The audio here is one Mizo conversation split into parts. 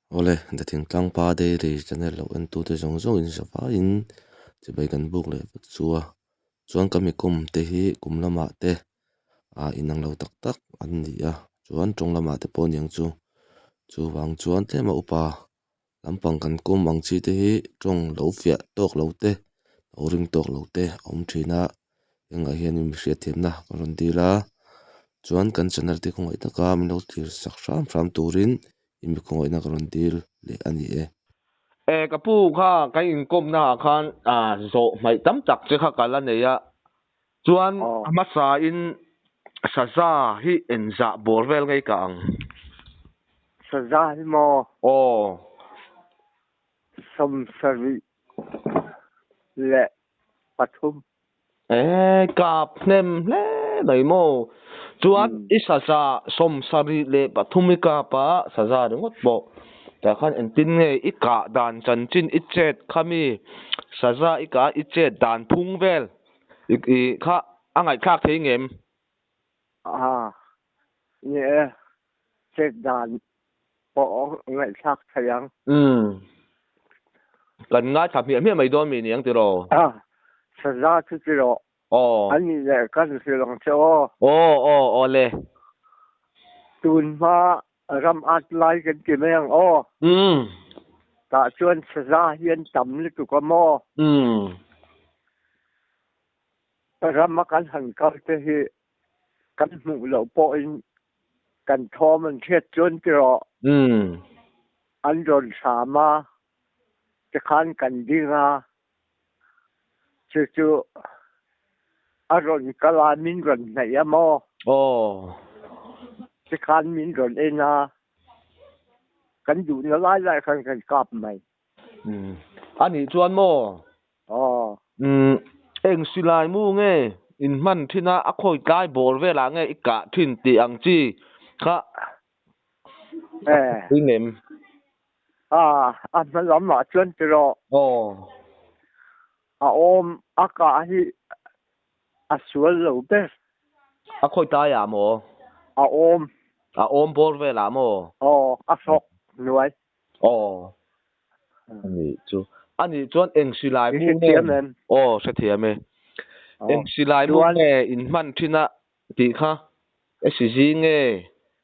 Awle, The Thingtlangpa Dairy channel lo entute zawng zawng in zavaiin chibai kan buk leh vek chu a. Chuan ka mi kum te hi kum lamah te ah inang lo tak tak an ni a, chuan tawng lamah te pawh aniang chu. Chuvang chuan tlema upa lampang kan kum ang chi te hi tawng lo fiah tawk lo te, lo ring tawk lo te a awm thin a. Engah hian mi hriatthiamna ka rawn dil a, chuan kan channel te khawngaih taka min lo thlir sak hram hram turin i mi khawngaihna ka rawn dil leh a ni e. E ka pu kha kan inkawmna ah khan zawh hmaih tam tak che kha ka la nei a, chuan a hmasa in saza hi engzah bawr vel ngei ka ang? Saza hi maw? Aw. 73 leh pathum. E kap hnem hle mai maw? Chuan i saza 73 i kap a, saza ringawt pawh tah khan engtin nge i kah dan chanchin i chet kha mi saza i kah i chet dan phung vel i kha a ngaihthlak thei ngem? A, ni e, chet dan pawh ngaihthlak thei ang. Umm. Kan ngaithla hmiah hmiah mai dawn mi ni ang tiraw? A, saza chu tiraw. Aw. An nih leh kan hrilh ang che aw. Aw, aw, aw le. Tun hma ram at lai kan ti mai ang aw. Umm. Tah chuan saza hian tam lutuk a maw? Umm. Rama kan han kal te hi kan hmuh loh pawhin kan thawm an hriat chuan tiraw an rawn hram a, tikhan kan ding a, chu chu a rawn kal a min rawn hnaih a maw? Tikhan min rawn en a, kan duhna lai lai khan kan kap mai. A nih chuan maw? Umm eng silai mu nge in hman thin a, a khawi tlai bawr velah nge i kah thin tih ang chi kha pui ngem? A, a hma lamah chuan tiraw. Aw. A awm a kah hi a sual lo ber. A khawi tlaiah maw? A awm. A awm bawr velah maw? Aw, a hrawk hnuai. Aw. Ani chu. Ani chuan eng silai mu nge? Aw, hrethiam e. Eng silai mu nge in hman thin a tih kha? SG nge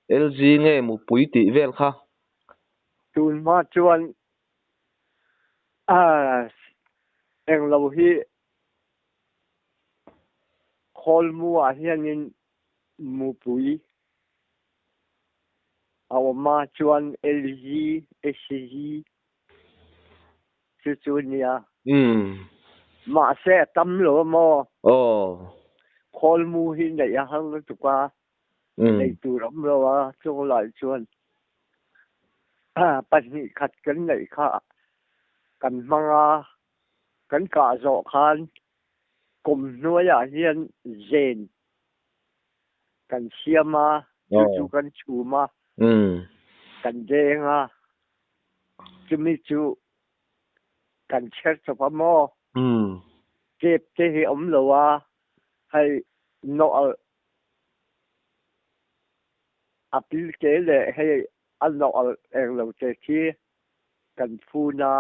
LG nge mupui tih vel kha? Tun hma chuan eng lo hi khawl mu ah hianin mupui A awm a chuan LG, SG chu chu nia. Mahse a tam lo a maw? Khawl mu hi neih a har lutuk a, nei tur a awm lo a, chung lai chuan pahnih khat kan neih kha kan hmang a, kan kah zawh khan kum hnuaiah hian zen Kan siam a, chu chu kan chhum a, kan deng a, chumi chu kan chher chawp a maw? Tep te hi awm lo a, hei nawh alh a pil te leh hei a nawh alh eng lo te khi kan phun a,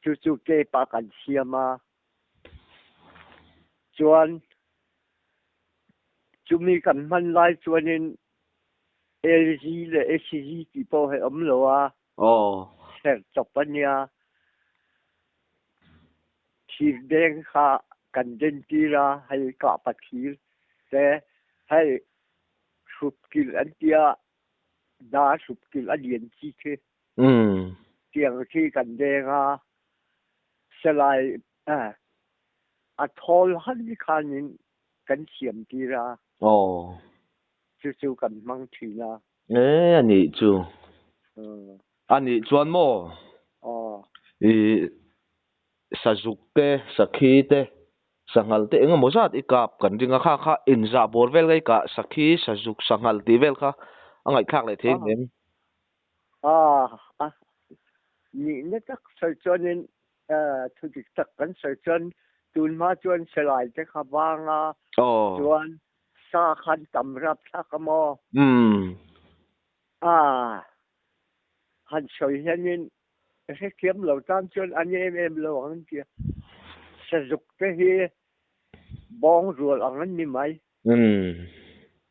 chu chu tep ah kan siam a, chuan Chumi kan hman lai chuanin LG leh HG tih pawh hei awm lo a, serh chawp a nia. Thir deng kha kan den tir a, hei kahpa thir te, hei hrupkilh an tia, da hrupkilh a lian chi khi tiang khi kan deng a, salai a thawl han khanin kan siam tir a. Aw. Chu chu kan hmang thin a. E a nih chu. A nih chuan maw? Aw. I sazuk te, sakhi te, sanghal te eng emaw zat i kap kan ring a, kha kha inzah bawr vel ka i kah sakhi, sazuk, sanghal tih vel kha a ngaihthlak leh thei em? A, nihna tak sawi chuanin thu dik tak kan sawi chuan tun hma chuan silai te kha vang a, chuan sa khan tam rap thlak a maw? A, Han sawi hianin hrethiam lo tan chuan a ni em em lo ang an tia. Sazuk te hi bawng rual ang an ni mai.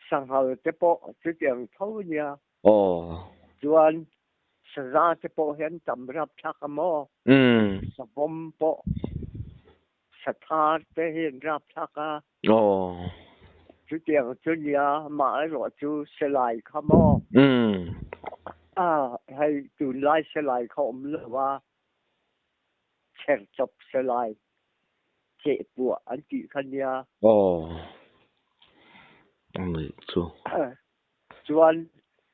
Sanghal te pawh chutiang tho a nia. Chuan saza te pawh hi an tam rapthlak a maw? Savawm pawh sathar te hi an rapthlak a. Chutiang chu nia amaherawh chu silai kha maw? Hei tunlai silai kha awm lo a, chher chawp silai cheh puah an tih kha nia. Anih chu. Chuan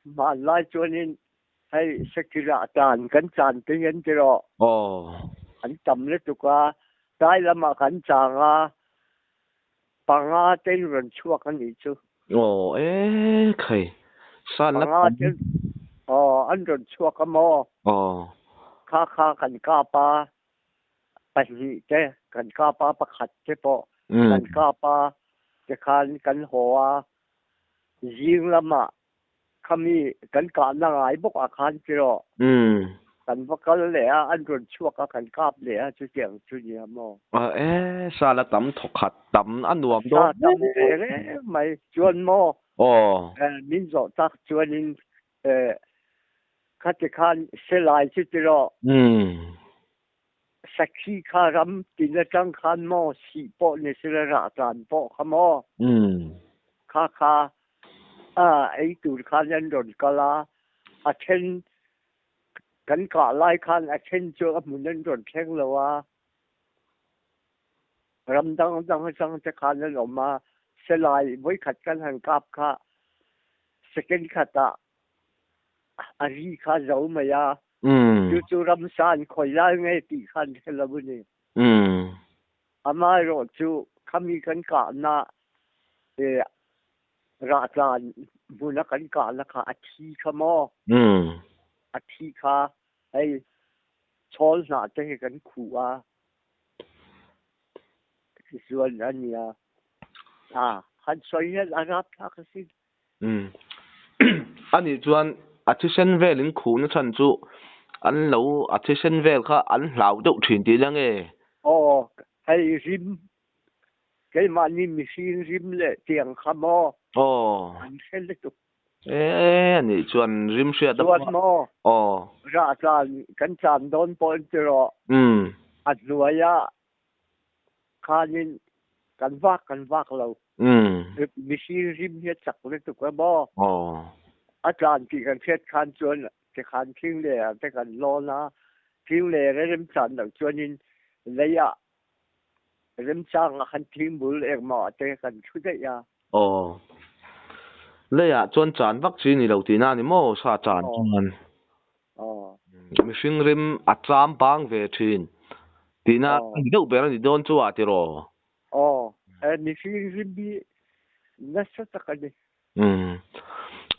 hmanlai chuanin hei Sakira tan kan chan te hian tiraw an tam lutuk a, tlai lamah kan chang a, panga te in rawn chhuak a nih chu. Aw e khai san la Panga te aw an rawn chhuak a maw? Aw. Kha kha kan kap a, pahnih te kan kap a, pakhat te pawh kan kap a, tikhan kan haw a, zing lamah khami kan kahna ngai bawk ah khan tiraw kan va kal leh a, an rawn chhuak a, kan kap leh a, chutiang chu nia maw? A e, sa la tam thawkhat tam a nuam dawn Sa tam teh reng mai chuan maw? Aw. Min zawh tak chuanin khati khan silai chu tiraw? Sakhi kha ram tin atang khan maw sih pawh ni sela rah tlan pawh kha maw? Kha kha a ei tur khan an rawn kal a, a then kan kah lai khan a then chu a hmun an rawn thleng lo a, ram dang dang atang te khan an awm a, silai vawikhat kan han kap kha second khatah a ri kha zo mai a, chu chu ramsa an khawi lai nge tih kha an hre lo a ni. Amaherawh chu khami kan kahna rahtlan hmuna kan kahna kha a thi kha maw? A thi kha hei chawl hnah te hi kan khuh a, tichuan a nia. Han sawi hian a rapthlak asin. Anih chuan a thisen vel in khuhna chhan chu an lo a thisen vel kha an hlau deuh thin tih la nge? Aw, hei rim, keimahni mihring rim leh tiang kha maw? Aw. An hre lutuk. E, anih chuan rim hriat a Chuan maw? Aw. Rah tlan, kan tlan dawn pawh in ti rawh. A hnuaia Khanin kan vak kan vak lo. Mihring rim hi a chak lutuk a maw? A tlan tih kan hriat khan chuan tikhan thing ler te kan lawn a, thing ler a remchan loh chuanin leiah remchangah khan thing bul engmah te kan thu daih a. Aw. Leiah chuan chan vak chi ni lo tihna a ni maw sa chan chuan? Aw. Mihring rim a cham bang ve thin tihna a ni deuh ber a ni dawn chu ah tiraw? Aw, mihring rim hi nasa tak a ni. Umm.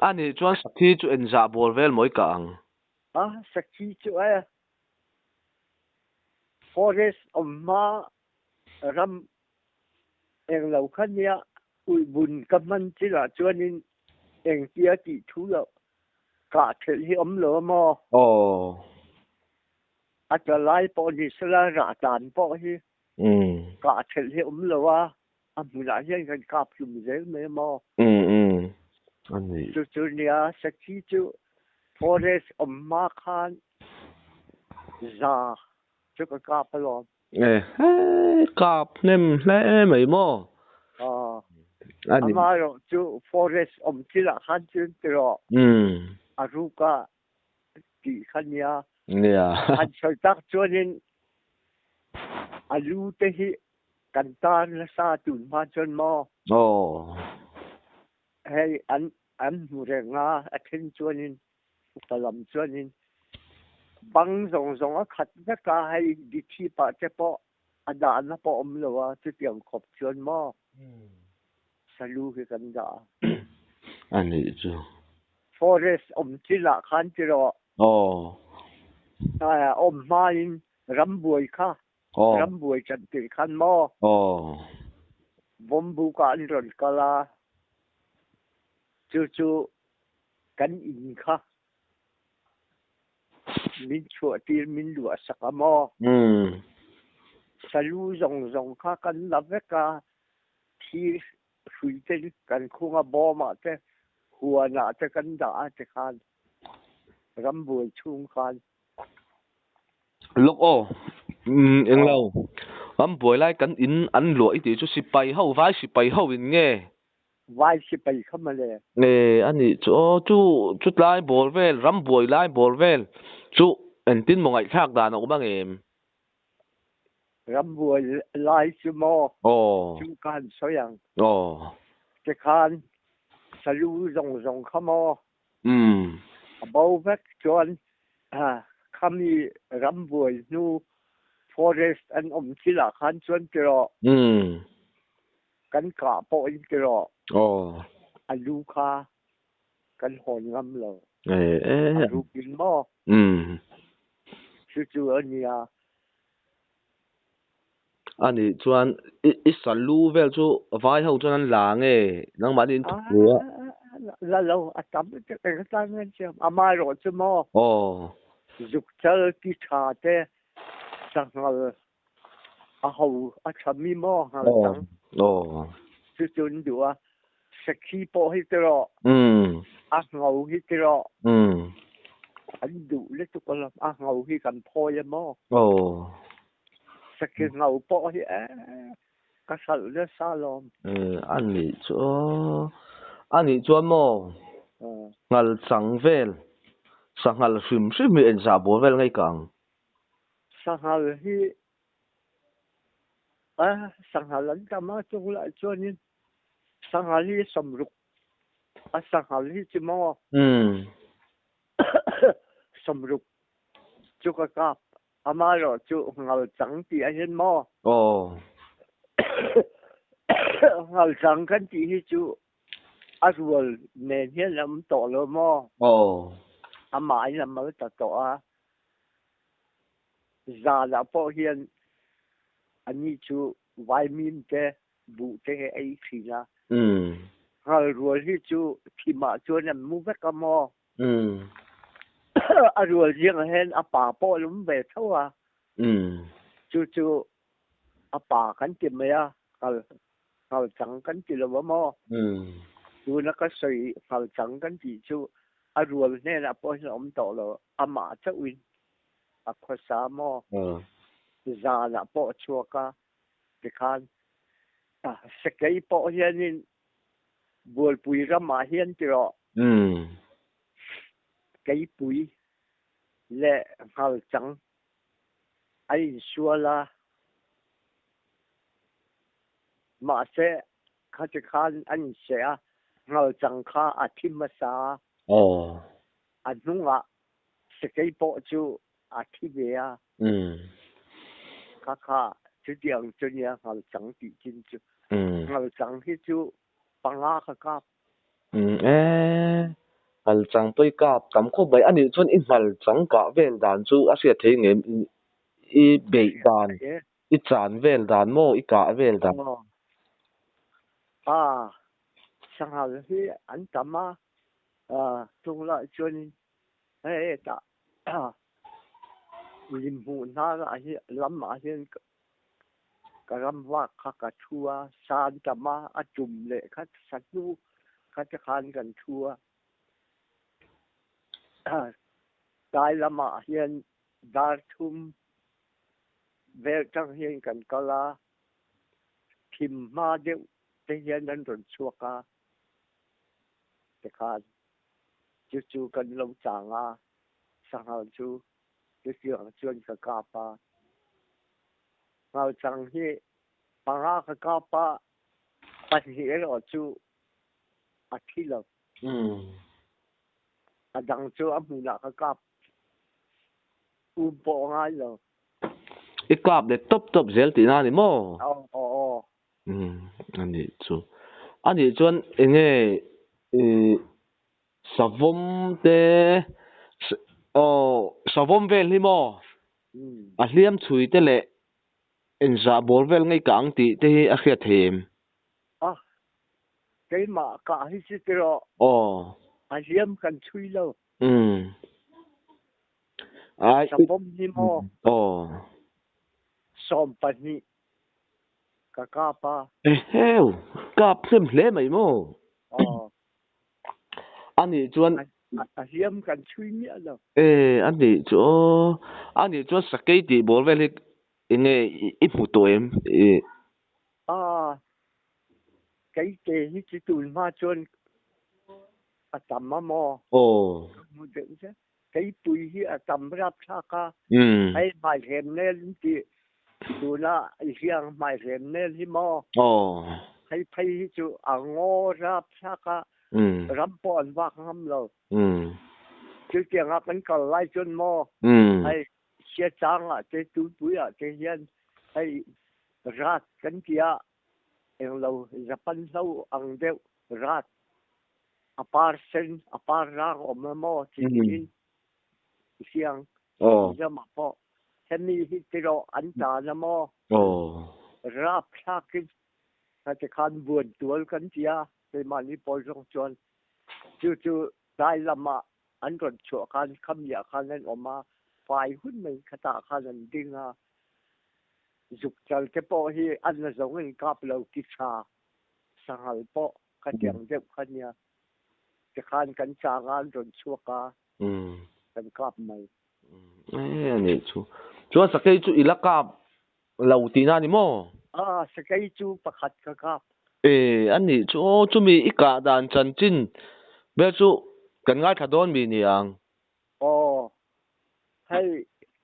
A nih chuan sakhi chu enzah bawl vel mawi ka ang? A, sakhi chu e. Forest awm hma ram englo kha nia uihbun ka hman chinah chuanin engtia tih thu loh Kah thelh hi awm lo a maw? Aw. A tla lai pawh ni sela rah tan pawh hi kah thelh hi awm lo a, a hmunah hian kan kap hlum zel mai a maw? A ni. Chu chu nia, Sakhi chu forest awm hma khan za chu ka kap alawm. Ehe, kap hnem hle mai maw? Aw. A ni. Amaherawh chu forest awm thilah khan chuan tiraw a ruka tih kha nia. Nia. Han sawi tak chuanin a lu te hi kan tan nasa tun hma chuan maw? Aw. Hei an an hmu reng a, a then chuanin Upa lam chuanin bang zawng zawng a khat vek a, hei dithip ah te pawh a dahna pawh awm lo a, chutiang khawp chuan maw salu hi kan dah a. A nih chu. Forest awm chin ah khan tiraw. Aw. Awm hmain rambuai kha, rambuai chan tirh khan maw. Aw. Bawmbuk ah an rawn kal a, chu chu Kan in kha Min chhuah tir min luah sak a maw? Salu zawng zawng kha kan la vek a, thir hrui te kan khung a, bawm ah te, huan ah te kan dah a tikhan rambuai chhung khan. Lawk aw, englo, rambuai lai kan in an luah i tih chu sipai ho, vai sipai ho in nge? Vai sipai kha mawle. Nge a nih chu aw, chu chutlai bawr vel, rambuai lai bawr vel chu engtin maw ngaihthlak dan a awm ang em? Rambuai lai chu maw? Aw. Chu ka han sawi ang. Aw. Tikhan salu zawng zawng kha maw? Umm. A bo vek chuan khami rambuai hnu forest an awm thilah khan chuan tiraw? Umm. Kan kah pawh in tiraw? Aw. A lu kha kan hawn ngam lo. E e. A ruk in maw? Umm. Chu chu a nia. A nih chuan i i salu vel chu vai ho chuan an la nge nangmahni in thawk lu a? La lo, a tam lutuk eng atan nge an siam? Amaherawh chu maw? Aw. Zuk chal ti tha te sanghal a ho a tha mi maw nghal chang? Aw. Chu chu an duh a, sakhi pawh hi tiraw? Umm. A ngho hi tiraw? Umm. An duh lutuk alawm, a ngho hi kan phawi a maw? Aw. Sakhi ngho pawh hi e ka hralh nasa alawm. E a nih chu aw. A nih chuan maw nghal chang vel sanghal hrim hrim hi engzah bawr vel ngei ka ang. Sanghal hi a sanghal an tam a chung lah chuanin sanghal hi sawmruk a sanghal hi chu maw sawmruk chu ka kap. Amaherawh chu ngal chang tih ah hian maw? Aw. Ngal chang kan tih hi chu a rual nen hian a awm tawh lo maw? Aw. Amah in a mal ta tawh a. Zan ah pawh hian ani chu vaimim te buh te hi a ei thin a. Ngal rual hi chu thim ah chuan an mu vek a maw? Umm. A rual ziangah hian a pa pawh a lum ve tho a. Umm. Chu chu a pa kan ti mai a, nghal nghal chang kan ti lo a maw? Umm. Tuna ka sawi nghal chang kan tih chu a rual hnenah pawh hian a awm tawh lo, amah chauhin a khawsa maw? Umm. Zanah pawh a chhuak a, tikhan sakei pawh hianin Bualpui ramah hian tiraw keipui leh nghalchang an insual a, mahse khati khan an inseh a, nghalchang kha a thi hmasa a, a hnungah sakei pawh chu a thi ve a, kha kha chutiang chu nia nghalchang tih chin chu. Nghalchang hi chu panga ka kap. E, nghalchang pawh i kap tam khawp mai. A nih chuan i nghalchang kah vel dan chu a hriat thei ngem i beih dan, i chan vel dan maw, i kah vel dan. A, sanghal hi an tam a, tunglai chuanin hei tah Lim hmuh hnarah hi lamah hian ka ram vak kha ka thu a, san tam a, a tum leh kha sa hnu kha te khan kan thu a. Tlai lamah hian dar thum vel tang hian kan kal a, thim hma deuh te hian an rawn chhuak a tikhan chu chu kan lo chang a. Sanghal chu chutiang chuan ka kap a. Nghalchang hi panga ka kap a, pahnih erawh chu a thi lo. A dang chu a hmunah ka kap um pawh a ngai lo. I kap leh tawp tawp zel tihna a ni maw? Aw aw aw. A nih chu. A nih chuan enge i Savawm te aw savawm vel hi maw a hliam chhui te leh engzah bawr vel ngei ka ang tih te hi a hriat thei em? A, keimah kah hi chu tiraw Aw. a hliam kan chhui lo. Umm. Ai Savawm hi maw aw. 12 ka kap a. Eheu, kap hnem hle mai maw? Aw. Anih chuan A hliam kan chhui miah lo. E, anih chu aw. Anih chuan sakei tih bawr vel hi enge i hmu tawh em? I. A, keite hi chu tun hma chuan a tam a maw? Aw. Ka hmu deuh zet. Keipui hi a tam rapthlak a. Hei hmaihrem nel in tih tuna i hriang hmaihrem nel hi maw? Aw. Hei phei hi chu a ngaw rapthlak a. Ram pawh an vak ngam lo. Chutianga kan kal lai chuan maw? Hei Siachang ah te Tuipui ah te hian hei rat kan ti a englo Japan hlo ang deuh rat a par sen a par rang awm a maw chi tiin i siang Mizamah pawh hemi hi tiraw an tan a maw rapthlakin khati khan buan tual kan ti a keimahni pawl zawng chuan chu chu tlai lamah an rawn chhuah khan khamliah khan an awm a fai hun mai khatah khan an ding a zuk chal te pawh hi an la zawng in kap lo ki tha sanghal pawh Ka tiang deuh kha nia. Tikhan kan chang a an rawn chhuak a, kan kap mai. E a nih chu. Chuan sakei chu i la kap lo tihna a ni maw? A, sakei chu pakhat ka kap. E a nih chu aw, chumi i kah dan chanchin vel chu kan ngaithla dawn mi niang? Aw, hei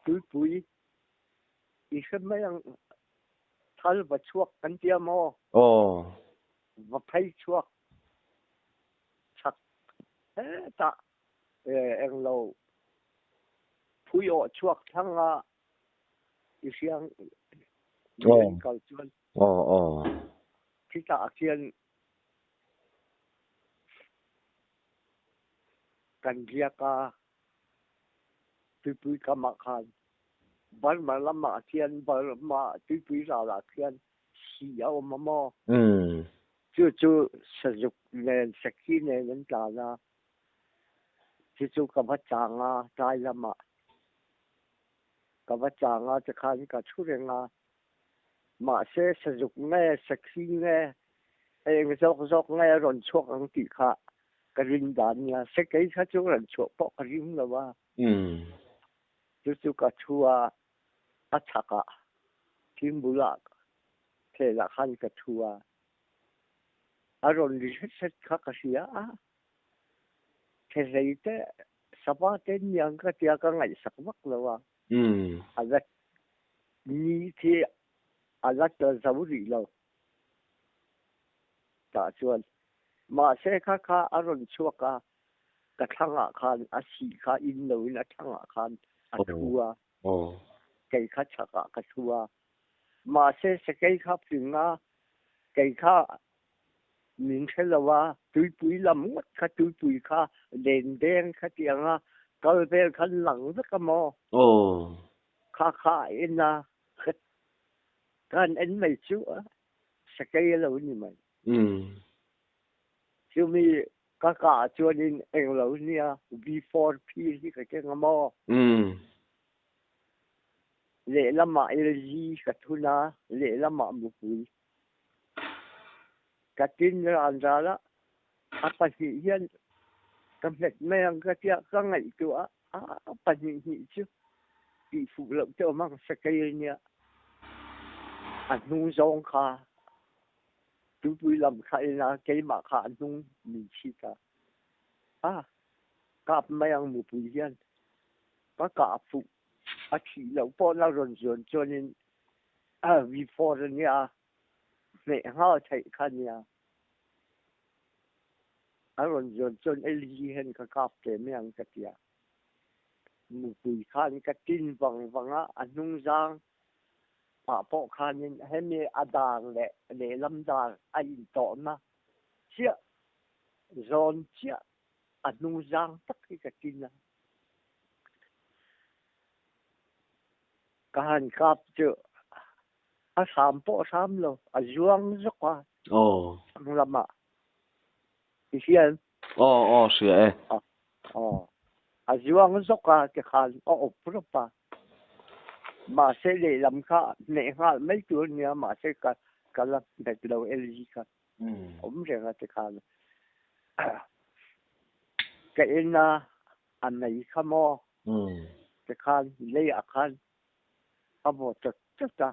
tuipui i hre mai ang, thal va chhuak kan tia maw? Aw. Va phei chhuak chak hetah englo phui awh chhuak thlang a i hriang mi an kal chuan khitah khian kan riak a tuipui kamah khan Burma lamah khian Burma tuipui ralah khian Si a awm a maw? Chu chu sazuk nen sakhi nen an tlan a, chu chu ka va chang a tlai lamah ka va chang a tikhan ka thu reng a, mahse sazuk nge sakhi nge eng zawk zawk nge a rawn chhuak ang tih kha ka rin dan nia, sakei kha chu rawn chhuah pawh ka ring lo a, chu chu ka thu a. A chhakah thing bulah thehlah khan ka thu a, a rawn ri hret hret kha ka hria a, thehlei te sava te niang ka tia ka ngaihsak vak lo a, a la ni khi a la tla zo rih lo tah chuan mahse kha kha a rawn chhuak a, ka thlangah khan a sih kha in loin a thlangah khan a thu a. Kei kha chhakah ka thu a. Mahse sakei kha fing a, kei kha min hre lo a, tuipui lam ngawt kha tuipui kha len deng kha tiang a kal vel khan lang vek a maw? Kha kha a en a, kan en mai chu a, sakei a lo ni mai. Chumi Ka kah chuanin englo nia V4P hi ka keng a maw? Lehlamah LG ka thun a, lehlamah mupui. Ka tin ran ral a, a pahnih hian ka hmet mai ang ka tia ka ngaihtuah a, a pahnih hnih chu tih fuh loh te awm ang sakei nia. A hnung zawng kha Tuipui lam kha in a keimah kha a hnung min chhit a, a kap mai ang mupui hian ka kah fuh a thih loh pawh na rawn zuan chuanin V4 a nia hmeh nghal theih kha nia a rawn zuan chuan LG hian ka kap ve mai ang ka ti a, mupui khan ka tin vang vang a, a hnung zang ah pawh khanin hemi a dar leh lehlam dar a intawhna chiah zawn chiah a hnungzang tak hi ka tin a. Ka han kap chu a hram pawh a hram lo, a zuang zawk a thlang lamah. I hria em? Aw, aw, hria e. Aw, A zuang zawk a tikhan a awp rawp a. Mahse lehlam kha hmeh nghal mai tur a nia mahse ka ka la hmet lo LG kha awm reng a tikhan ka en a a mei kha maw tikhan leiah khan a vaw chat chat a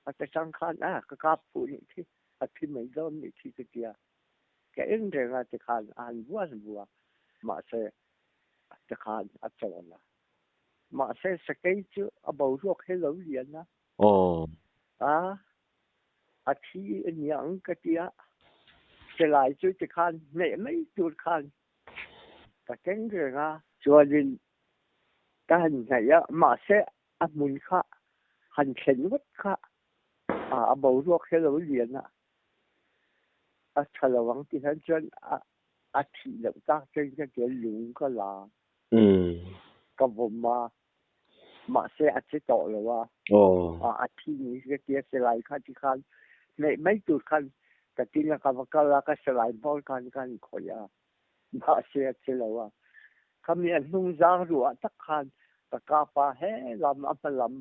a ta chang khan a ka kap fuh nih khi a thi mai dawn nih khi ka tia. Ka en reng a tikhan a han vua vua mahse tikhan a chawl a. Mahse sakei chu a boruak hi lo lian a. A a thi a niang ka ti a. Silai chu tikhan hneh mai tur khan ka keng reng a. Chuanin ka han hnaih a mahse a hmun kha han thlen ngawt kha a boruak hi lo lian a. A tha lo ang ti hian chuan a thih loh tak chuan ka tia lung ka la ka vawm a mahse a che tawh lo a a thi ni ka tia silai kha ti khan hmeh mai tur khan ka tin a ka va kal a ka silai hmawr khan ka han khawih a mahse a che lo a khami a hnung zang ruah tak khan ka kap a he lam a hma lam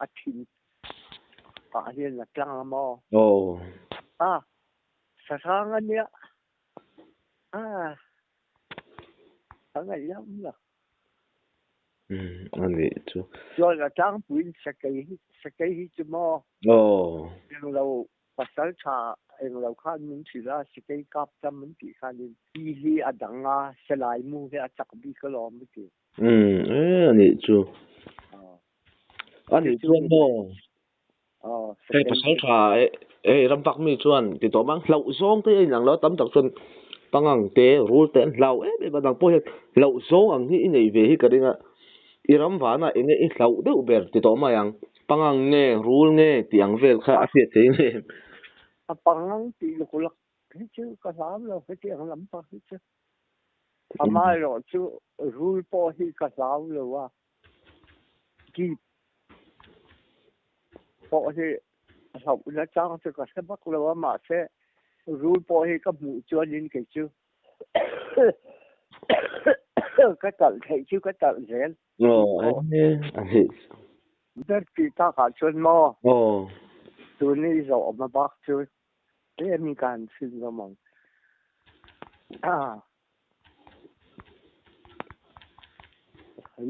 a thin ah hian a tlang a maw? Aw. A, sahrang a nia. A, a ngaihlam lo. Um, a nih chu. Chuan a tlangpuiin sakei hi, sakei hi chu maw? Aw. Englo pasal tha englo khan min hrilh a, sakei kap tam an tih khanin pi hi a dang a, salai mu hi a chak bik alawm a ti. Um, e a nih chu. A nih chuan maw? Hei pasal tha hei ram vak mi chuan ti tawh mang hlauh zawng te a inang lo a tam tak chuan pangang te rul te an hlau em em a dang pawh hian hlauh zawng ang hi i nei ve hi ka ring a i ram vanah eng nge i hlauh deuh ber ti tawh mai ang pangang nge rul nge tih ang vel kha a hriat thei em em. A pangang tih luk lak hi chu ka hlau lo hetiang lampang hi chu amaherawhchu rul pawh hi ka hlau lo a. Jeep pawh hi hlauh nachang chu ka hre vak lo a mahse rul pawh hi ka hmuh chuanin kei chu ka talh theih chu ka talh zel. Ber tih takah chuan maw tun i zawh awm a bak chu tlem ka han chhin zawm ang.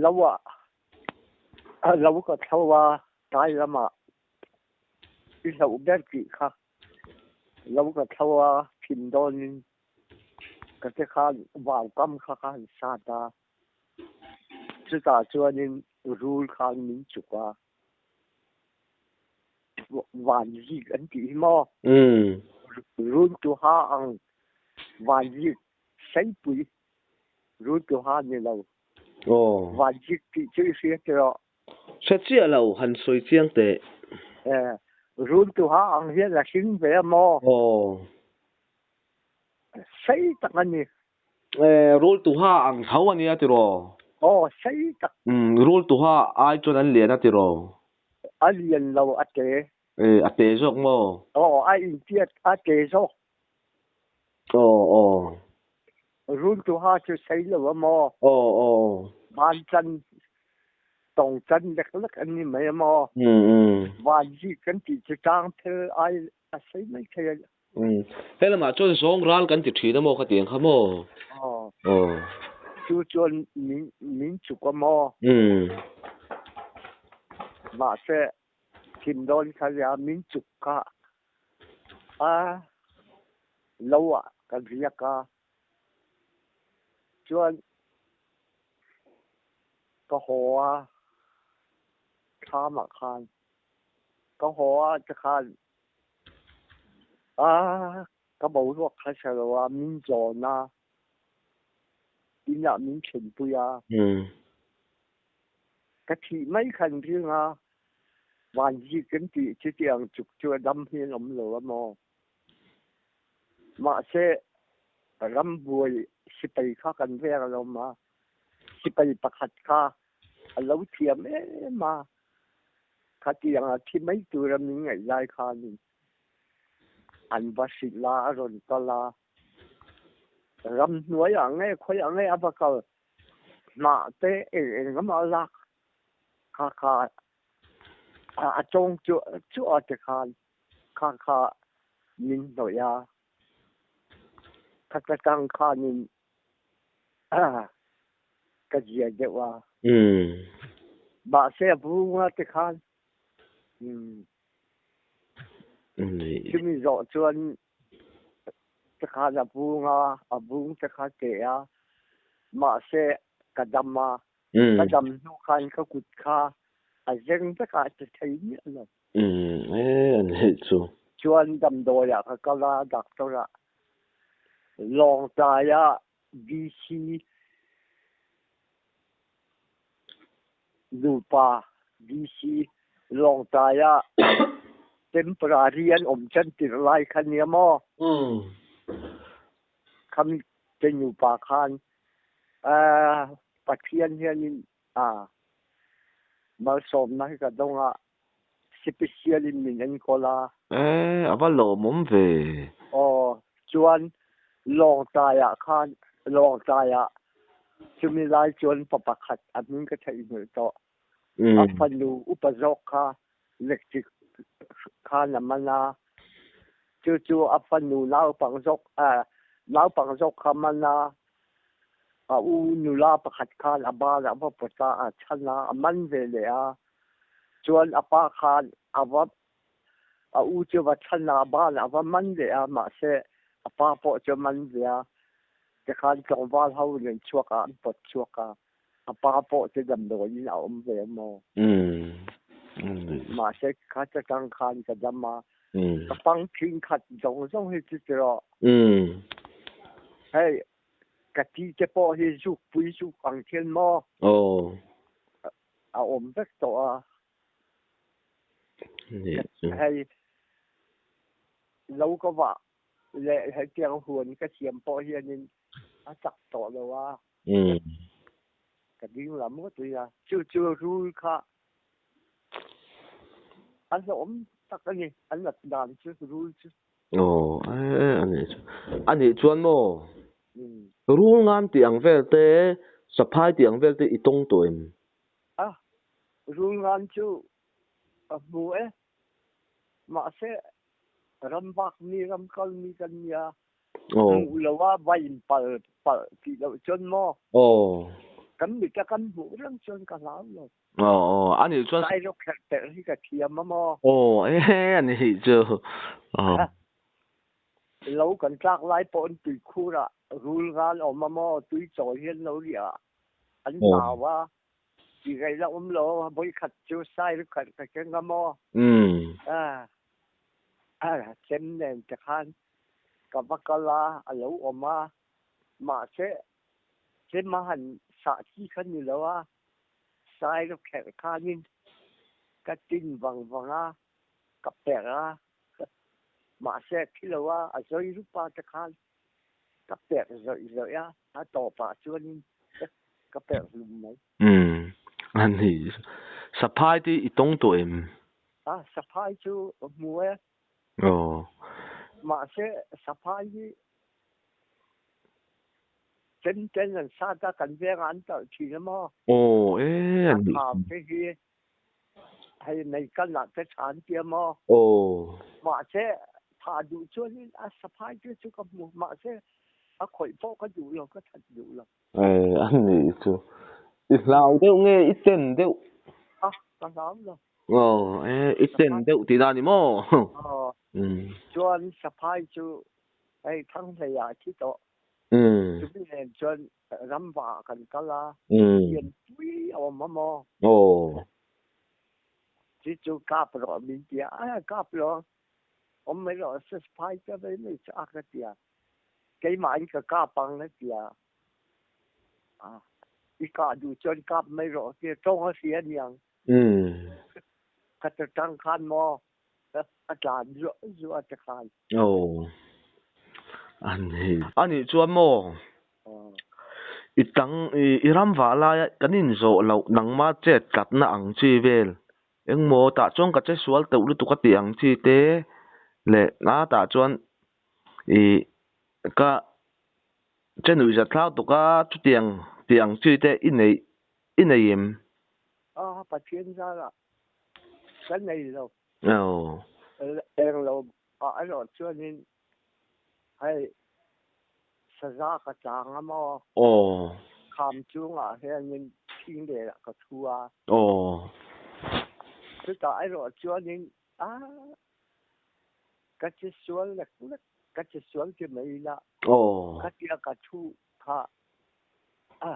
Lo ah lo ka thlo a tlai lamah i hloh ber tih kha lo ka thlo a thin dawnin ka te khan vaukam kha ka han sat a chutah chuanin rul khan min chuk a vanzik an tih hi maw rul tuha ang vanzik Seipui Rultuha ni lo. Aw. Vanzik tih chu i hria tiraw? Hre chiah lo, han sawi chiang teh. Eh, Rultuha ang hian a hring ve a maw? Aw. Sei tak a ni. Eh, Rultuha ang tho a nia tiraw? Aw, sei tak. Umm, Rultuha ai chuan an lian a tiraw? A lian lo, a te. Eh, a te zawk maw? Aw, a intiat, a te zawk. Aw aw. Rultuha chu sei lo a maw? Aw aw. Van chan tawng chan lek lek an ni mai a maw? Um um. Van zik kan tih chu tlang phel ai a sei mai thei a. Um. He lamah chuan zawng ral kan ti thin a maw ka ti ang kha maw? Aw. Aw. Chu chuan min min chuk a maw? Um. Mahse Thim dawn kha nia min chuk kha a lo ah ka riak a, chuan ka haw a thlam ah khan ka haw a tikhan a ka boruak kha hre lo a min zawn a inah min thlenpui a. Ka thih mai khan ring a, vanzik kan tih chutiang chuk chu a dam hi an awm lo a maw? Mahse, rambuai sipai kha kan veng a lawm a, sipai pakhat kha a lo thiam em a, khatianga thi mai tura min ngaih lai khanin an va hrilh a, a rawn kal a, ramhnuaiah nge khawiah nge a va kal? Hnah te eng eng lamah lak kha kha a tawng chuah chuah te khan kha kha min hnawih a. Khat atang khanin ka zia deuh a. Mahse a vunga te khan chumi zawh chuan te khan a vung a, a vung te kha teh a, mahse ka dam a, ka dam hnu khan ka kut kha a zeng vek a, a ti thei miah lo. Umm e a nih chu. Chuan damdawi ah ka kal a, doctor ah Lawngtlai ah DC nupa DC Lawngtlai ah temporary an um can tir lai kha nia maw? Kham te nupa khan Pathian hian in malsawmna hi ka dawng a, special in min enkawl a. E, a va lawmawm ve. Aw, chuan Lawngtlai ah khan Lawngtlai ah chumi lai chuan pa pakhat a hming ka theihnghilh tawh. A fanu upa zawk kha electric khan a man a, chu chu a fanu naupang zawk naupang zawk kha a man a, A u nula pakhat khan a banah va pawt a, a chhan a, a man ve leh a. Chuan a pa khan a va a u chu va chhan a, a banah va man leh a, mahse a pa pawh chu a man ve a. Tikhan tlangval ho nen chhuak ah an pawt chhuak a, a pa pawh chu damdawiin a awm ve maw. Mahse kha chatang khan ka dam a, Ka pang thin khat zawng zawng hi chu ti rawh. Hei ka ti te pawh hi zuk pui zuk ang thil maw? Aw. A awm vek tawh a. Hei lo ka vah leh hetiang huan ka siam pawh hianin a chak tawh lo a. Ka ding lam ngawt a. Chu chu rul kha An hlauhawm tak a ni, an lat dan chu rul chu. Aw, e a nih chu. A nih chuan maw, rul ngam tih ang vel te, saphai tih ang vel te i tawng tawh em? A, rul ngam chu ka hmu e. Mahse, ram vak mi, ram kal mi kan nia. Hmuh lo a va in pal palh tih loh chuan maw? Aw. Kan mit a kan hmuh reng chuan ka hlau lo. Aw aw a nih chuan. Sai rawk kherh terh hi ka thiam a maw? Aw e a nih chu. Aw. Lo kan tlak lai pawh an tui khur ah rul ngal awm a maw tui chawi hi an lo riah a an hlau a ti ngaih la awm lo vawi khat chu sai rawk kherh ka keng a maw? A chem nen te khan ka va kal a a lo awm a mahse chem a han sah chi kha ni lo a. Sailo kherh khanin ka tin vang vang a, ka perh a, mahse a thi lo a, a zawi rup a te khan ka perh zawih zawih a, a tawpah chuanin ka perh hlum mai. Umm, a ni. Saphai te i tawng tawh em? A, saphai chu hmu e. Aw. Mahse saphai hi Chen chen an sat a, kan vengah an talh thin a maw? Aw e an nih. A thau te hi hei nei kal ah te tha an tia maw? Aw. Mahse tha duh chuanin a saphai te chu ka hmu, mahse a khawih pawh ka duh lo, ka that duh lo. E an nih chu. I hlau deuh nge i ten deuh? A, ka hlau lo. Aw e i ten deuh tih na ni maw? Aw. Chuan saphai chu hei thanghlei ah a thi tawh. Chumi nen chuan ramva ah kan kal a, lianpui a awm a maw? Chu chu kap rawh min ti a, a kap lo, awm mai rawh saphai te mai mai chu a ka ti a, keimahin ka kap ang a ti a, i kah duh chuan kap mai rawh a ti a, tawng a hria aniang. Ka ti tang khan maw a tlan zuah zuah te khan. Aw. A ni. A nih chuan maw? I tang i ram vah laia kan inzawh loh nangma chet tlatna ang chi vel engmaw tah chuan ka che sual teuh lutuk a tih ang chi te leh a tah chuan i ka che nuihzat thlau tuk a chutiang Tih ang chi te i nei i nei em? A, Pathian zarah ka nei lo. Aw. Eng lo ah erawh chuanin hei saza ka chang a maw? Aw. Kham chungah hianin thing lehah ka thu a. Aw. Chutah erawh chuanin a ka che sual lek lek ka che sual ti mai ila. Aw. Khatia ka thu kha a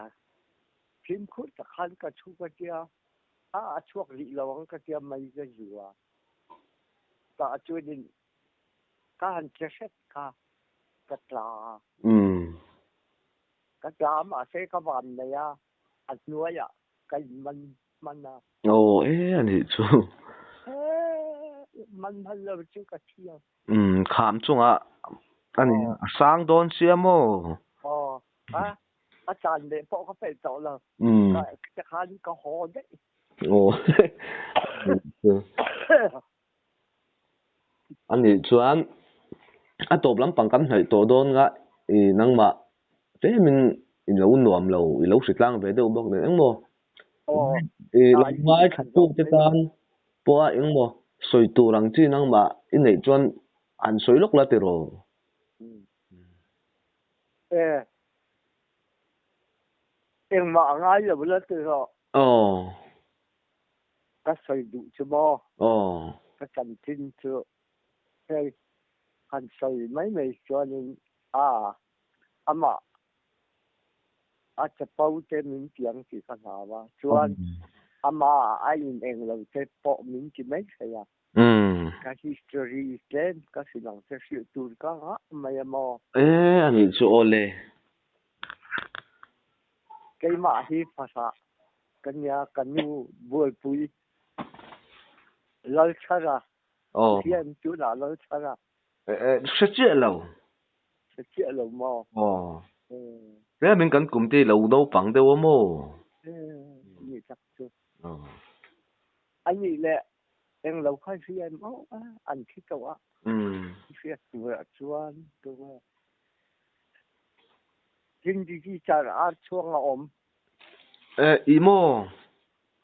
fimkhur tak khan ka thu ka tia a a chhuak rih lo ang ka tia mai ka zu a. Tah chuanin ka han che hret kha ka tla a. Ka tla a mahse ka van nei a, a hnuaiah ka in man hman a. Aw e a nih chu. He man hman lo chu ka thiam. Umm kham chungah a ni a sang dawn sia maw? Aw a a chan leh pawh ka peih tawh lo. Umm. Ka tikhan ka haw daih. Aw a nih chuan a tawp lampang kan hnaih tawh dawn nga i nangmah tlemin i lo nuam lo i lo hri tlang ve deuh bawk nen engmaw i lo ngaithla tu te tan pawha engmaw sawi tur ang chi nangmah i neih chuan han sawi lawk la tiraw. E engmah a ngai lo la tiraw. Aw. Ka sawi duh chu maw? Aw. Ka chanchin chu hei han sawi mai mai chuanin a amah a chapo te min ti ang tih ka hlau a, chuan amah a in eng lo te pawh min ti mai thei a. Ka history tlem ka hrilh ang che hrilh tur ka ngah mai a maw? E a nih chu aw le. Keimah hi fahrah Ka nia, ka nu buaipui Lalchhara hian tunah Lalchhara. Hre chiah lo. Hre chiah lo maw? Aw. Tlemin kan kum te lo naupang deuh a maw? Ni tak chu. A nih leh englo kha hria em aw an thi tawh a. Hriat turah chuan tunge Hindi teacher ar chhuang a awm. Eh, i maw?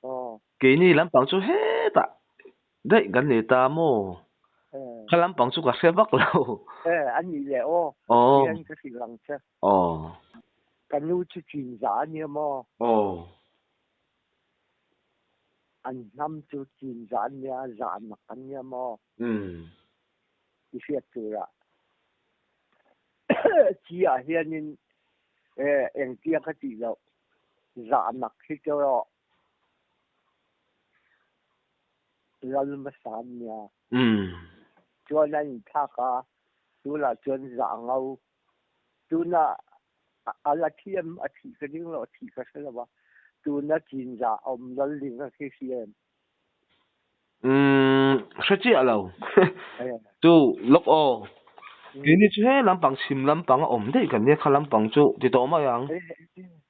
Aw. Keini lampang chu hetah daih kan nei ta maw? Eh. Kha lampang chu ka hre vak lo. Eh, a nih leh aw. Aw. Hian ka hrilh ang che. Aw. Ka nu chu Chinza a nia maw? Aw. An hnam chu Chinza an nia, zahnak an nia maw? Umm. I hriat turah. Chi ah hianin engtia ka tih loh zahnak hi chu erawh lal hmasa an nia. Chuan a inthlak a, tunah chuan zah ngo. Tunah a la thiam a thih ka ding lo, a thih ka hre lo va. Tuna chinzah awm lal ding a khi hria em? Umm, hre chiah lo. Chu lawk aw. Keini chu he lampang chhim lampang a awm daih kan nia kha lampang chu ti tawh mai ang.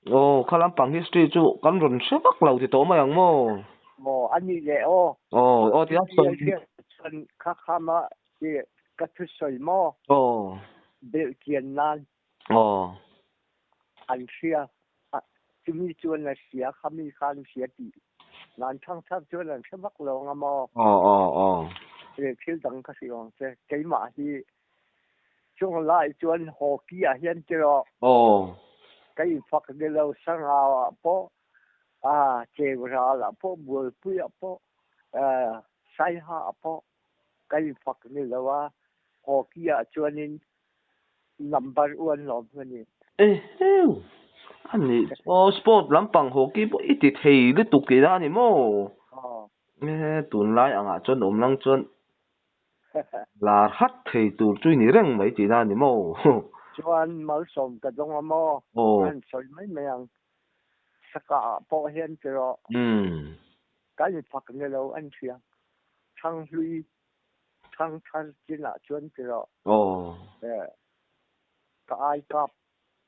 Aw, kha lampang history chu kan rawn hre vak lo ti tawh mai ang maw? Aw, a nih leh aw. Aw, aw ti a sawi. Chuan kha khama ka thusawi maw? Aw. Belhchian nan. Aw. An hria. Chumi chuan a hria, khami khan hria tih nan thang thar chuan an hre vak lo anga maw? Aw aw aw. E thil dang ka hrilh ang che. Keimah hi chung lai chuan hockey ah hian tiraw. Aw. Ka infak ni lo sangau ah pawh a cheural ah pawh bualpui ah pawh saiha ah pawh ka infak ni lo a hockey ah chuanin Number one lawm ka ni. Eheu! A nih aw sport lampang hockey pawh i ti thei lutuk tih na a ni maw? Aw. E tunlai angah chuan awm lang chuan lar hat thei tur chu i ni reng mai tih na a ni maw? Chuan malsawm ka dawng a maw? Aw. Ka han sawi mai mai ang. Saka ah pawh hian tiraw. Umm. Ka infak ni lo an hria. Thanghlui Thangthar chinah chuan tiraw Aw. Eh, ka ai kap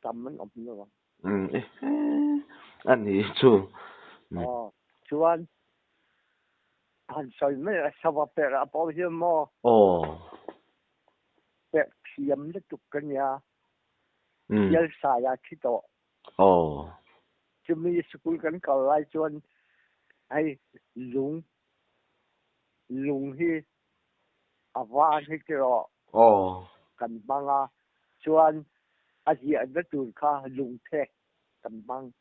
tam an awm lo ang. Umm eh a ni chu. Aw, chuan han sawi mai a sava perh ah pawh hian maw. Aw. Perh thiam lutuk ka nia. Sial sai a thi tawh. Aw. Chumi school kan kal lai chuan hei lung lung hi a var hi tiraw kan hmang a, chuan a ziahna tur kha lungphek kan hmang.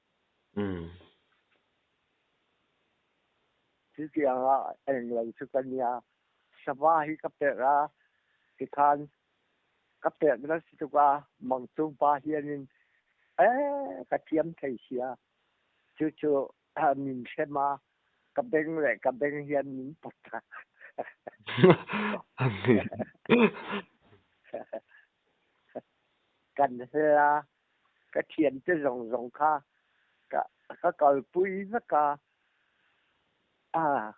Chutianga englo chu ka nia, sava hi ka perh a, tikhan ka perh nasa tuk a, Mangchungpa hianin ee ka thiam thei sia, chu chu min hrem a, ka beng leh ka beng hian min pawt a. Kan hel a, ka thiante zawng zawng kha ka kalpui vek a,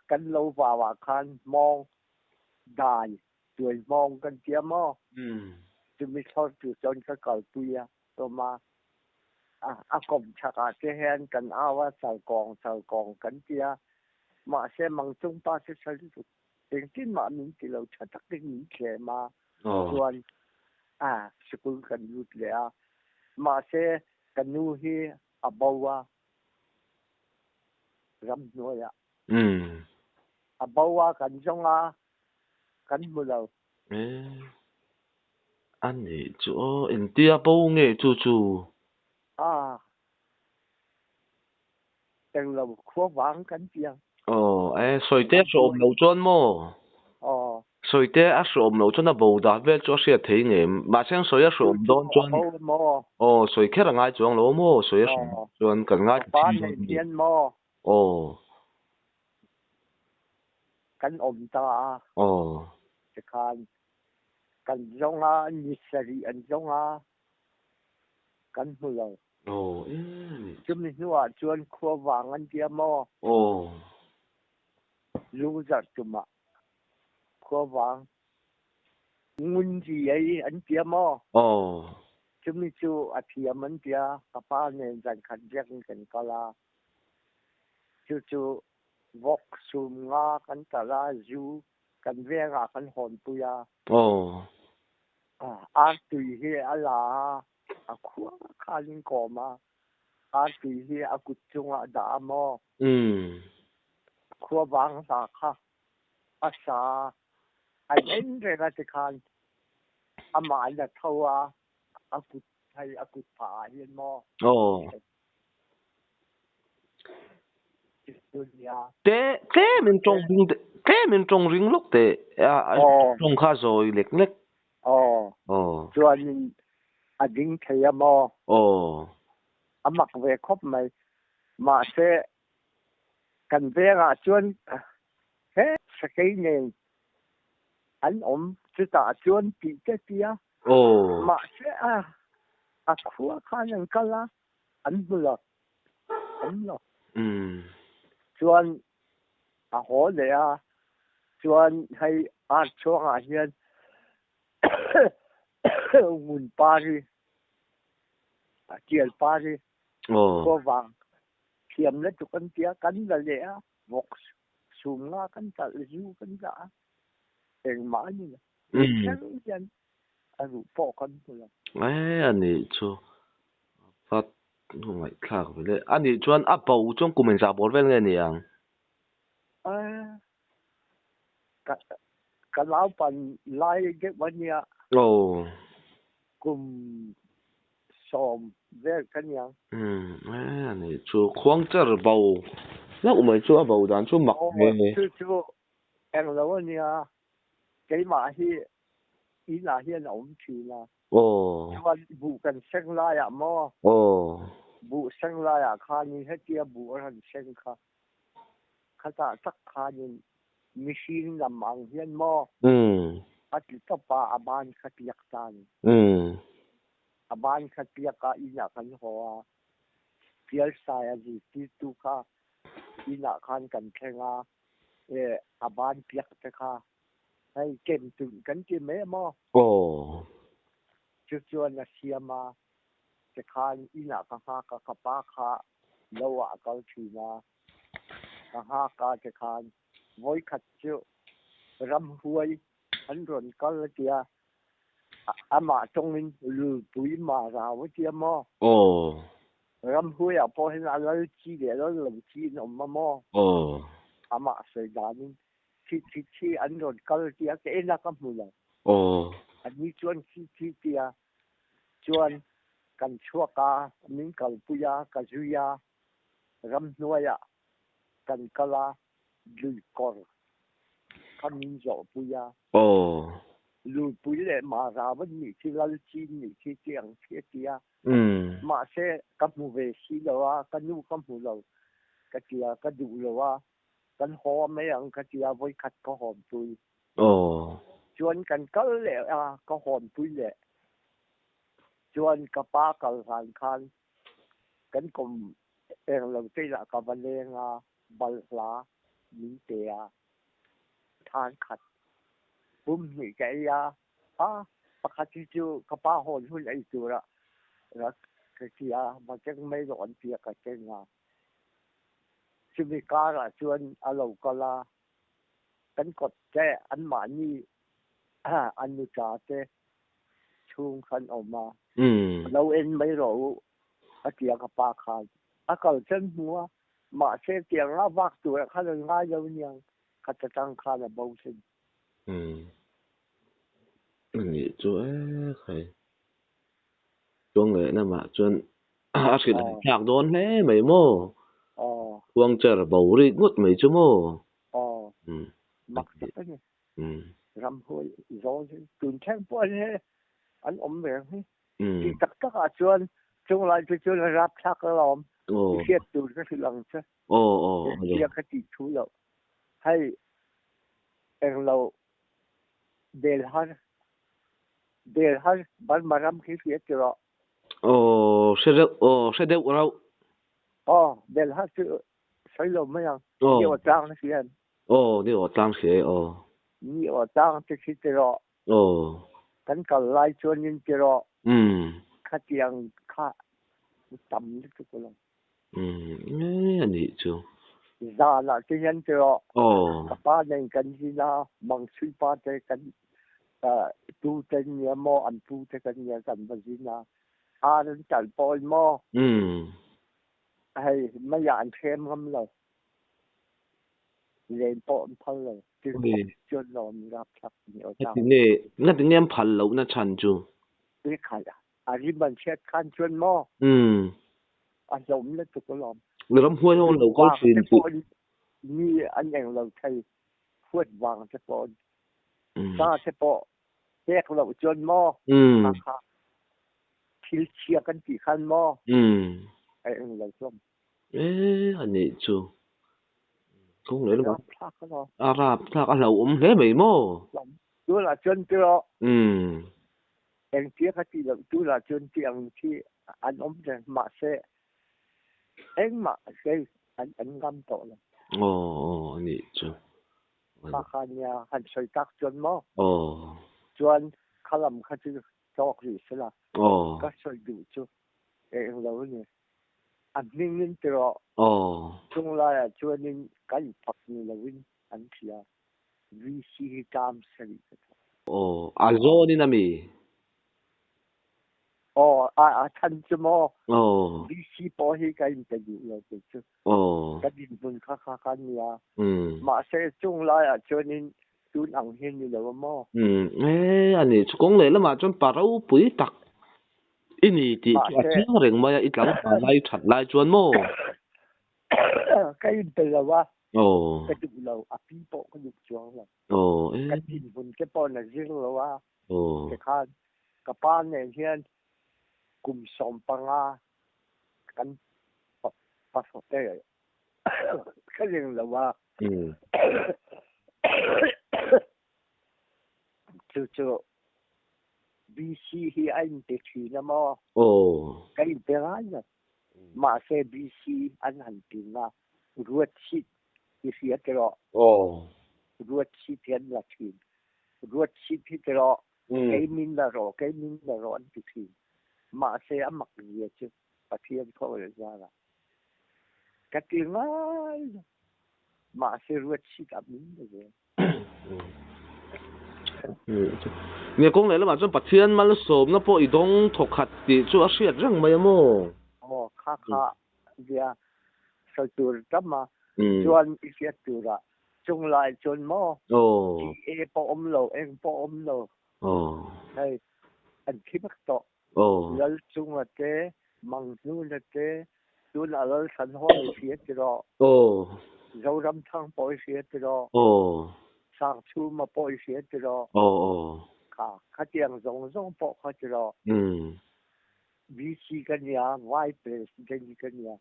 kan lo vauah khan hmawng dai tuai hmawng kan tia maw? Chumi thlawr tur chuan ka kalpui a, tawm a, a kawm chhakah te hian kan au a, chalkawng chalkawng kan tia, mahse Mangchungpa chu tha lutuk. Engtin mah min ti lo tha takin min thlem a, chuan sikul kan lut leh a, mahse ka nu hi a bo a, ramhnuaiah a bo a, kan zawng a, kan hmu lo. A nih chu aw, engtia bo nge chu chu? A, Englo khua vang kan ti ang. Aw, e, sawite a hreawm lo chuan maw? Aw. Sawite a hreawm lo chuan a bo dah vel chu a hriat thei nge? Mahse ang sawi a hreawm dawn chuan. A bo maw? Aw, sawi kher a ngai chuang lo maw? Sawi a hreawm chuan kan ngai thei dawn. Ka pa nei hian maw? Aw. Kan awm ta a. Aw. Tikhan kan zawng a, ni sarih an zawng a, kan hmu lo. Aw e. Chumi hnuah chuan khua vang an tia maw? Aw. Lung zarh tumah khua vang ngun ri ei an tia maw? Aw. Chumi chu a thiam an tia, ka pa nen zan khat biakin kan kal a. Chu chu vawk sum nga kan talh a, zu kan vengah kan hawnpui a. Aw. Ar tui hi a la a. A khua khanin kawm a, artui hi a kut chungah a dah a maw? Khua vang hla kha a sa a en reng a tikhan amah in a tho a, a kut hei a kut phah ah hian maw? Te tlem in tawng ring tlem in tawng ring lawk teh a tawng kha zawi lek lek. Aw. Aw. Chuanin a ding thei a maw? Aw. A mak ve khawp mai. Mahse, kan vengah chuan he sakei nen an awm chutah chuan tih te tia. Aw. Mahse, a khua khan an kal a, an hmu lo. Awm lo. Umm. Chuan a haw leh a, chuan hei art chhuangah hian ngun par hi tial par hi khua vang thiam lutuk an tia kan la leh a vawk sum nga kan talh zu kan dah a engmah a ni lo thleng hian a ruh pawh kan hmu lo. E a nih chu vat ngaihthlak ve le. A nih chuan a bo chuan kum engzah bawr vel nge ni ang? E ka ka naupan lai deuh a nia. Aw. Kum 10 vel ka niang. Umm e a nih chu khuangcher bo hlauh mai chu a bo dan chu mak ve. Aw chu chu englo a nia. Keimah hi inah hian a awm thin a. Aw. Chuan buh kan seng laiah maw? Aw. Buh seng laiah khanin hetia buh a rawn seng kha khatah tak khanin mihring lam ang hian maw? Umm. A ti tawp a, a ban kha tliak ta a ni. Umm. A ban kha tliak a, inah kan haw a. Pialsai a zirtirtu kha inah khan kan thleng a. E a ban piak te kha hei kem tum kan ti mai a maw? Aw. Chu chuan a siam a, tikhan inah ka nghak a, ka pa kha lo ah a kal thin a, ka nghak a tikhan vawikhat chu ramhuai an rawn kal a tia, amah tawngin lulpui ma rau a tia maw? Aw. Ramhuaiah pawh hian a lal chi leh lal lo chi an awm a maw? Aw. Amah sawi danin thi thi thi an rawn kal tia ka en a ka hmu lo. Aw. Ani chuan thi thi tia chuan kan chhuak a, min kalpui a, ka zui a, ramhnuaiah kan kal a, lui kawr kha min zawhpui a. Aw. Lupui leh Mara van nih khi lal chin nih khi ti ang khi a ti a. Umm. Mahse ka hmu ve si lo a, ka nu ka hmu lo ka ti a, ka duh lo a, kan haw mai ang ka ti a, vawikhat ka hawnpui. Aw. Chuan kan kal leh a, ka hawnpui leh. Chuan ka pa kal hlan khan kan kawm eng lo te lah ka va leng a, balhla min pe a, than khat pum hnih ka ei a, a pakhat hi chu ka pa hawn hun ei tura rak ka ti a, va keng mai rawh an ti a ka keng a. Chumi karah chuan a lo kal a, kan kawt te anmahni an nuta te chhung khan awm a, lo en mai rawh u a ti a ka pa khan. A kal chen hmu a, mahse tianga vak turah khan an ngai lo aniang, khat atang khan a bo thin. Umm. Anih chu e khai. Chuang leh lamah chuan a hrilh an thlak dawn hle mai maw? Aw. Khuangcher bo rik ngawt mai chu maw? Aw. Umm. Mak tak a ni. Umm. Ramhuai zawl hi tun thleng pawh hi an awm reng hi. Umm. Ti tak takah chuan chunglai te chuan a rapthlak alawm. Aw. I hriat tur ka hrilh ang che. Aw aw. Hria ka tih thu loh. Hei englo bel har bel har Burma ram khi hria ti rawh. Aw hre deuh aw hre deuh rauh. Aw bel har chu sawi lo mai ang. Aw. Ni aw tlang na hria em? Aw ni aw tlang hria e aw. Ni aw tlang te khi ti rawh. Aw. Kan kal lai chuanin ti rawh. Umm. Khatiang kha tam lutuk alawm. Umm e anih chu. Zanah te hian ti rawh. Aw. Ka pa nen kan zin a, Mangchhui pa te kan tu te nia maw an pu te kan nia kan va zin a, ar an talh pawh in maw. Umm. Hei meiah an hrem ngam lo. Len pawh an phal lo. Tin khawp chuan lawm rapthlak ni aw tang. Ngatinge ngatinge an phal lohna chhan chu? I khalh a rim an hriat khan chuan maw? Umm. A hlawm lutuk alawm. Ramhuai ho an lo kal thin tih. Pawh mi an eng lo thei huat vang te pawh sa te pawh pek loh chuan maw? Umm. Kha kha thil chhia kan tih khan maw? Umm. A eng lo hlawm. E anih chu. Kawng leh lamah a rapthlak a hlauhawm hle mai maw? Tunah chuan tiraw. Umm. Engtia ka tih loh tunah chuan tih ang khi an awm reng mahse engmah hei an an ngam tawh lo. Aw aw anih chu. Kha kha nia han sawi tak chuan maw? Aw. Chuan khalam kha chu tawk rih sela. Aw. Ka sawi duh chu eng lo a ni. A hmingin tiraw Aw. chung laiah chuanin kan fak ni loin an hria. VC hi term sarih ka thawk. Aw, a zawnin a mi? Aw, a a chhan chu maw? Aw. VC pawh hi ka inpe duh lo kei chu. Aw. Ka dinhmun kha kha kha nia. Umm. Mahse chung laiah chuanin tun ang hi ni lo a maw? Umm, e a ni chu kawng leh lamah chuan pa ropui tak I ni tih chu a chiang reng mai a, i tlangval lai that lai chuan maw? Ka inpe lo a, Aw. ka duh lo, a pi pawh ka duh chuang lo. Aw, e. Ka dinhmun te pawh na zir lo a, Aw. tikhan ka pa nen hian kum 15 kan pasawte ka ring lo a. Umm. Chu chu BC hi a inpe thin a maw? Aw. Ka inpe ngai lo. Mahse BC an han ping a, Ruatchhit i hria tiraw? Aw. Ruatchhit hi an la thin. Ruatchhit hi tiraw, kei min la rawh, kei min la rawh an ti thin. Mahse a mak zia chu Pathian khaw leh zara. Ka ti ngai lo. Mahse Ruatchhit a min la zel. Nge kawng leh lamah chuan Pathian malsawmna pawh i dawng thawkhat tih chu a hriat reng mai a maw? Aw, Kha kha bia sawi tur tam a, chuan i hriat turah chung lai chuan maw TA pawh awm lo, eng pawh awm lo, hei an thi vek tawh. Lalchunga te, Manghnuna te, tunah Lalthanhawla i hria tiraw? Zoramthang pawh i hria tiraw? Sangchhuma pawh i hria tiraw? Kha khatiang zawng zawng pawh kha tiraw? VC ka nia, Vice President ka nia,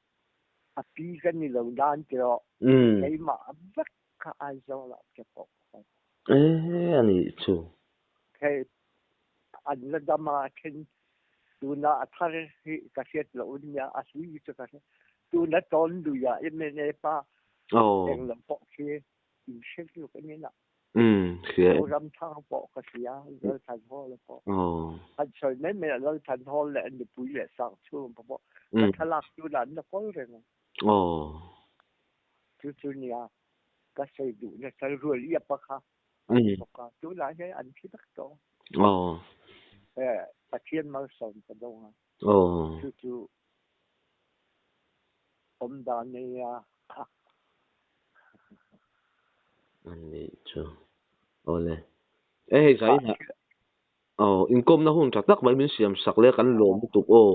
a pi ka ni lo nan tiraw? Keimah vek kha Aizawl ah ka pawh kha. Ee a nih chu. Hei an la dam a then tuna a thar hi ka hriat loh nia a hlui chu ka hria. Tuna tawn lui ah MNA pa englo pawh khi in hre lutuk a nia. Hria e. Zoramthang pawh ka hria, Lalthanhawla pawh. An sawi mai mai a Lalthanhawl leh a nupui leh Sangchhung pawh ka thlalak tunah an la kawl reng a. Chu chu nia ka sawi duh nasa rual iap a kha a ni bawk a, tunah hian an thi vek tawh. Pathian malsawm ka dawng a, chu chu awm dan nia. A nih chu. Awle. E hei zai inah aw inkawmna hun tha tak mai min siam sak leh kan lawm lutuk aw.